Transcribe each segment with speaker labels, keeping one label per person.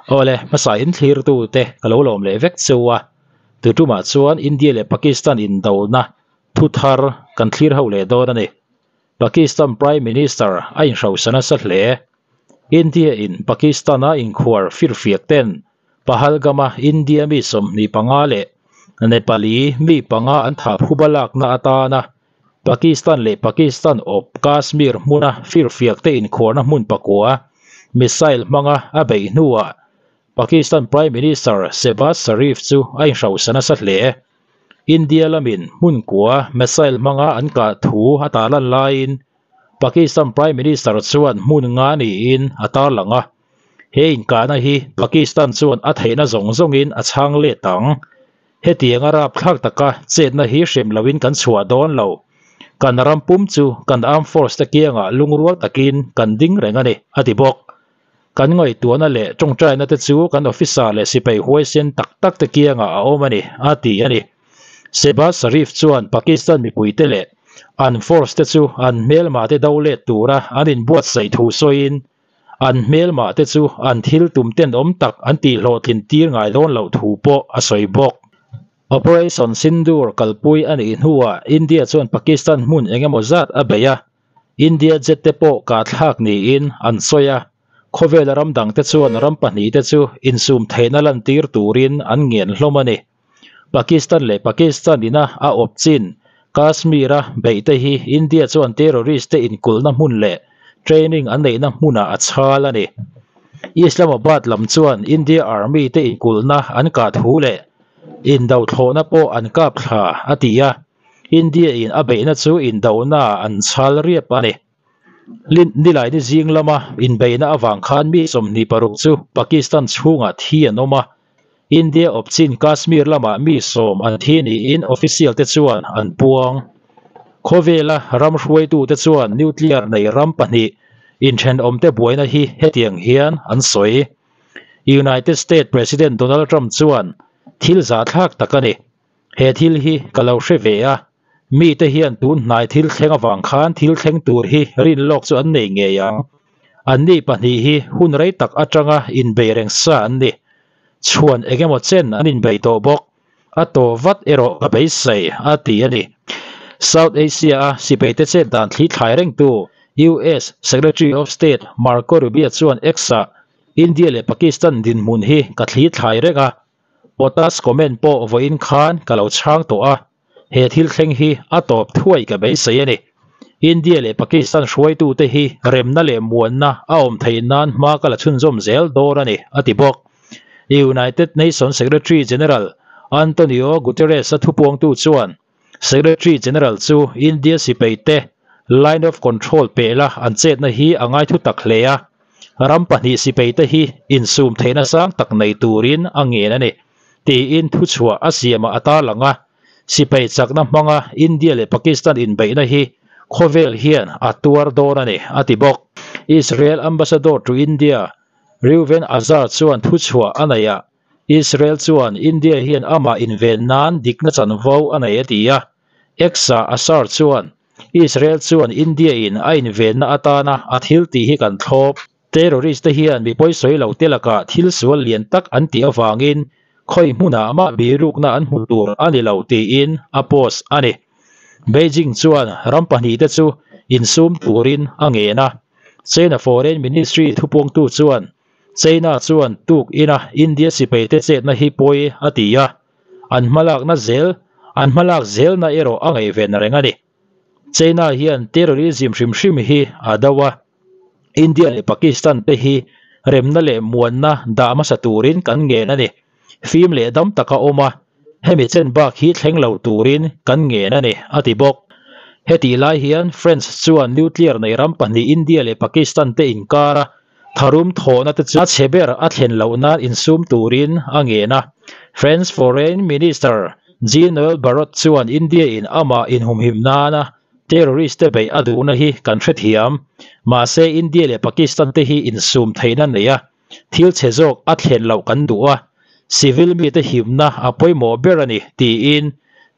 Speaker 1: Awle, hmasa in thlirtu te ka lo lawm leh vek cheu a, tutumah chuan India leh Pakistan indona thu thar kan thlir ho leh dawn a ni. Pakistan Prime Minister a inhrosa nasa hle. India in Pakistan-a inkhuar firfiak ten Pahalgam-a India mi 25 leh Nepali mi panga an thah phuba lakna atana Pakistan leh Pakistan awp Kashmir hmuna firfiak te inkhuarna hmun pakua missile hmanga a beih hnuah Pakistan Prime Minister Shehbaz Sharif chu a inhrosa nasa hle. India lamin hmun kua missile hmanga an kah thu a tarlan laiin Pakistan Prime Minister chuan hmun nga niin a tarlang a. He inkahna hi Pakistan chuan a theihna zawng zawngin a chhang let ang. Hetianga rapthlak taka chetna hi hrem loin kan chhuah dawn lo. Kan ram pum chu kan armed force te kiangah lungrual takin kan ding reng a ni, a ti bawk. Kan ngaihtuahna leh tawngtaina te chu kan officer leh sipai huaisen tak tak te kiangah a awm a ni, a ti a ni. Shehbaz Sharif chuan Pakistan mipuite leh an force te chu an hmelma te do let tura an inbuatsaih thu sawiin, an hmelma te chu an thil tum tenawm tak an tihhlawhtlin tir ngai dawn loh thu pawh a sawi bawk. Operation Sindoor kalpui a nih hnuah India chuan Pakistan hmun eng emaw zat a bei a, India jet te pawh kahthlak niin an sawi a, khawvela ram dangte chuan ram pahnihte chu insum theihna lantir turin an ngen hlawm a ni. Pakistan leh Pakistan ina a awp chin Kashmir-a beihte hi India chuan terrorist te inkulhna hmun leh training an neihna hmunah a chhal a ni. Islamabad lam chuan India Army te inkulhna an kah thu leh indothlawhna pawh an kap thla a ti a, India in a beihna chu indohnaah an chhal riap a ni. Nilaini zing lama inbeihna avang khan mi 26 chu Pakistan chhungah thi an awm a, India awp chin Kashmir lamah mi 10 an thi niin official te chuan an puang. Khawvela ram hruaitute chuan nuclear nei ram pahnih inthenawmte buaina hi hetiang hian an sawi. United States President Donald Trump chuan thil zahthlak tak a ni. He thil hi ka lo hre ve a, mite hian tun hnai thil thleng avang khan thil thleng tur hi rin lawk chu an nei ngei ang. Anni pahnih hi hun rei tak atanga inbei reng sa an ni. Chhuan eng emaw chen an inbei tawh bawk. A taw vat erawh ka beisei, a ti a ni. South Asia-a sipaite chet dan thli thlai rengtu US Secretary of State Marco Rubio chuan X-ah, India leh Pakistan dinhmun hi ka thli thlai reng a, Potas comment pawh vawiin khan ka lo chhang tawh a, he thil thleng hi a tawp thuai ka beisei a ni. India leh Pakistan hruaitute hi remna leh muanna a awm theih nan hma ka la chhunzawm zel dawn a ni, a ti bawk. United Nations Secretary General Antonio Guterres-a thupuangtu chuan Secretary General chu India sipaite Line of Control pehla an chetna hi a ngai thu tak hle a, ram pahnih sipaite hi insum theihna sang tak nei turin a ngen a ni, tiin thuchhuah a siamah a tarlang a. Sipai chakna hmanga India leh Pakistan inbeihna hi khawvel hian a tuar dawn a ni, a ti bawk. Israel Ambassador to India, Reuven Azar chuan thuchhuah a nei a, Israel chuan India hian amah inven nan dikna chanvo a nei a ti a. X-ah Azar chuan, Israel chuan India in a invenna atana a thil tih hi kan thlawp. Terrorist te hian mi pawisawi lo te lakah thil sual lian tak an tih avangin khawi hmunah mah birukna an hmu tur a ni lo tiin a post a ni. Beijing chuan ram pahnih te chu insum turin a ngen a. China Foreign Ministry thupuangtu chuan China chuan tuk ina India sipaite chetna hi pawi a ti a, an hmalakna zel an hmalak zelna erawh a ngaihven reng a ni. China hian terrorism hrim hrim hi a do a, India leh Pakistan te hi remna leh muanna dah hmasa turin kan ngen a ni. Fim leh dam taka awm a, hemi chen bak hi thleng lo turin kan ngen a ni, a ti bawk. Hetih lai hian France chuan nuclear nei ram pahnih India leh Pakistan te inkara tharum thawhna te chu a chhe ber a thlen loh nan insum turin a ngen a. France Foreign Minister Jean-Noel Barrot chuan India in amah inhumhim nana terrorist te beih a duhna hi kan hrethiam. Mahse India leh Pakistan te hi insum theihna nei a, thil chhe zawk a thlen loh kan duh a, civil mite himna a pawimawh ber a ni, tiin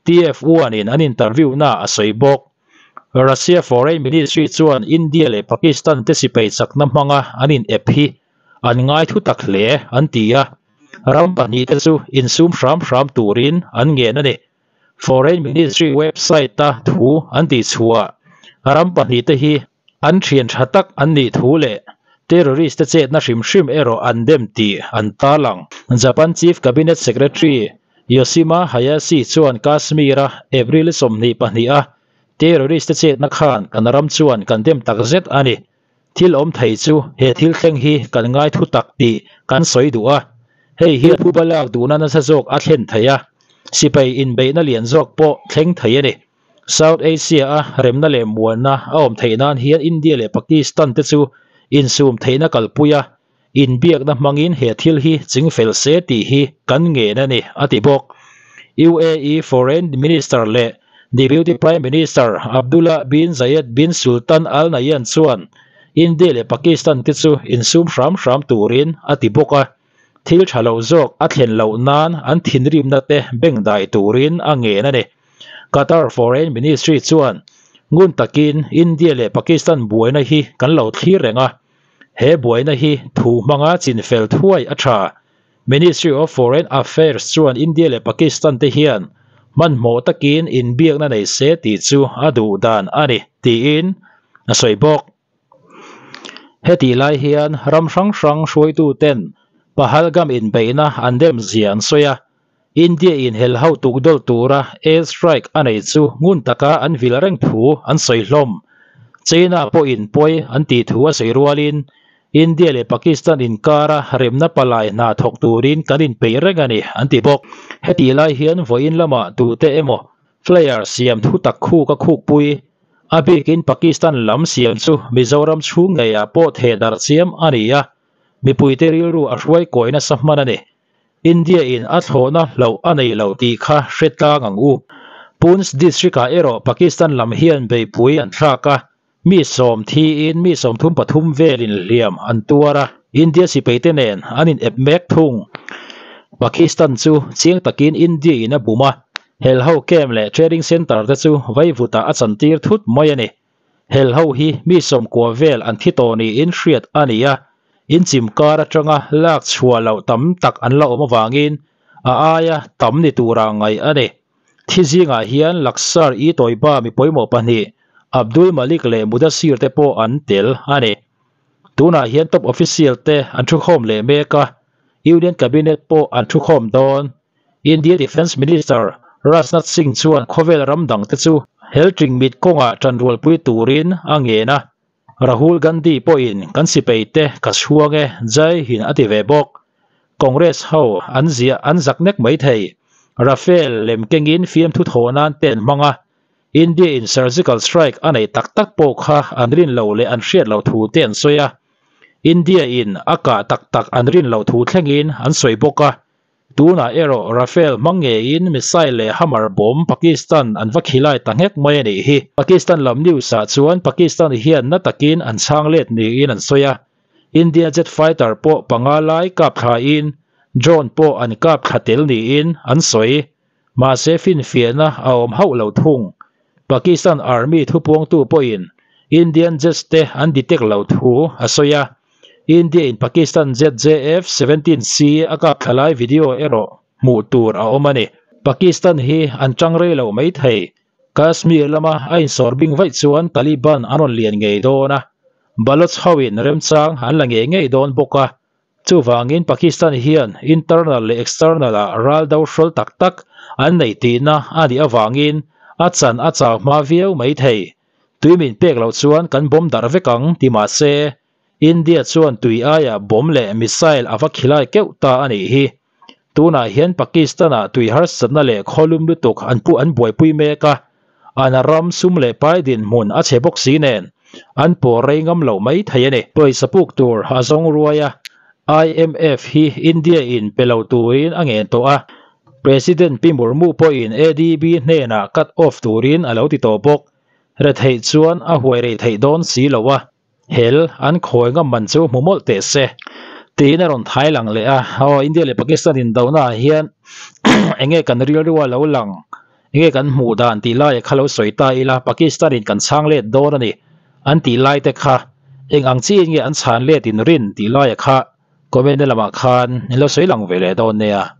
Speaker 1: TF1 in an interview na a sawi bawk. Russia Foreign Ministry chuan India leh Pakistan te sipai chakna hmanga an in ep hi an ngai thutak hle an ti a, ram pahnihte chu insum hram hram turin an ngen a ni. Foreign Ministry website-a thu an tihchhuah ram pahnihte hi an thian tha tak an nih thu leh terrorist-te chetna hrim hrim erawh an dem tih an tarlang. Japan Chief Cabinet Secretary Yoshima Hayashi chuan Kashmir-a April 22 a terrorist-te chetna khan kan ram chuan kan dem takzet a ni. Thil awm thei chu he thil thleng hi kan ngai thu tak tih kan sawi duh a, hei hian phuba lak duhna nasa zawk a thlen thei a, sipai inbeihna lian zawk pawh thleng thei a ni. South Asia-a remna leh muanna a awm theih nan hian India leh Pakistan te chu insum theihna kalpui a, inbiakna hmangin he thil hi chingfel se tih hi kan ngen a ni, a ti bawk. UAE Foreign Minister leh Deputy Prime Minister Abdullah bin Zayed bin Sultan Al Nahyan chuan India leh Pakistan te chu insum hram hram turin a ti bawk a, thil tha lo zawk a thlen loh nan an thinrimna te bengdai turin a ngen a ni. Qatar Foreign Ministry chuan ngun takin India leh Pakistan buaina hi kan lo thlir reng a, he buaina hi thu hmanga chinfel thuai a tha. Ministry of Foreign Affairs chuan India leh Pakistan te hian hmanhmawh takin inbiakna nei se tih chu a duh dan a ni, tiin a sawi bawk. Hetih lai hian ram hrang hrang hruaituten Pahalgam inbeihna an dem zia an sawi a, India in hel ho tukdawlh tura air strike a nei chu ngun taka an vil reng thu an sawi hlawm. China pawhin pawi an tih thu a sawi rualin India leh Pakistan inkara remna palai hna thawk turin kan inpeih reng a ni, an ti bawk. Hetih lai hian vawiin lamah tute emaw flyer siam thu tak khuk a khukpui. A bikin Pakistan lam siam chu Mizoram chhung ngeiah pawh theh darh chiam a ni a, mipuite rilru a hruai kawi nasa hman a ni. India in a thlawhna hloh a nei lo tih kha hre tlang ang u. Poonch district-ah erawh Pakistan lam hian beihpui an thlak a, mi sawm thiin mi 33 velin hliam an tuar a, India sipaite nen an inep mek thung. Pakistan chu chiang takin India in a bum a, helho camp leh training centre te chu vaivutah a chantir thut mai a ni. Helho hi mi 90 vel an thi tawh niin hriat a ni a, inchim kar atanga lak chhuah loh tam tak an la awm avangin a aia tam ni tura ngaih a ni. Thi zingah hian Laksar i Toiba mi pawimawh pahnih Abdul Malik leh Mudasir te pawh an tel a ni. Tunah hian top official te an thukhawm leh mek a, Union Cabinet pawh an thukhawm dawn. India Defence Minister Rajnath Singh chuan khawvel ram dang te chu helṭing mit kawngah ṭanrualpui turin a ngen a, Rahul Gandhi pawhin kan sipai te ka chhuang e, Jai Hind a ti ve bawk. Congress ho an ziah an zak nek mai thei. Rafale lem kengin fiamthu thawh nan te an hmang a, India in surgical strike a neih tak tak pawh kha an rin loh leh an hriat loh thu te an sawi a, India in a kah tak tak an rin loh thu thlengin an sawi bawk a. Tunah erawh Rafale hmang ngeiin missile leh Hammer bomb Pakistan an va khilai ta nghek mai a nih hi. Pakistan lam news ah chuan Pakistan hian na takin an chhang let niin an sawi a, India jet fighter pawh panga lai kap thlain drone pawh an kap thla tel niin an sawi. Mahse finfiahna a awm hauh lo thung. Pakistan Army thupuangtu pawhin Indian jets te an detect lo thu a sawi a, India in Pakistan jet JF-17C a kap thla lai video erawh hmuh tur a awm a ni. Pakistan hi an tang rei lo mai thei. Kashmir lama a insawr bing vaih chuan Taliban an rawn lian ngei dawn a, Baloch hoin remchang an la ngei ngei dawn bawk a, Chuvangin Pakistan hian internal leh external ah ral do hrawl tak tak an neih tihna a nih avangin a chan a chau hma viau mai thei. Tui min pek loh chuan kan bomb darh vek ang ti mah se, India chuan tui aiah bomb leh missile a va khilai keuh ta a nih hi. Tunah hian Pakistan ah tui harsatna leh khawlum lutuk an pu an buaipui mek a, an ram sum leh pai dinhmun a chhe bawk si nen an pawh rei ngam lo mai thei a ni. Pawisa puk tur a zawng ruai a, IMF hi India in pe lo turin a ngen tawh a, President Pi Murmu pawhin ADB hnenah cut off turin a lo ti tawh bawk. Retheih chuan a huai rei theih dawn si lo a. Hel an khawi ngam man chu hmu mawlh teh se tiin a rawn thai lang leh a, aw India leh Pakistan indona ah hian enge kan rilru a lo lang, enge kan hmuh dan tih lai kha lo sawi ta ila, Pakistan in kan chhang let dawn a ni an tih lai te kha eng ang chiin nge an chhan let in rin tih lai kha. Comment na lamah khan in lo sawi lang ve leh dawn nia.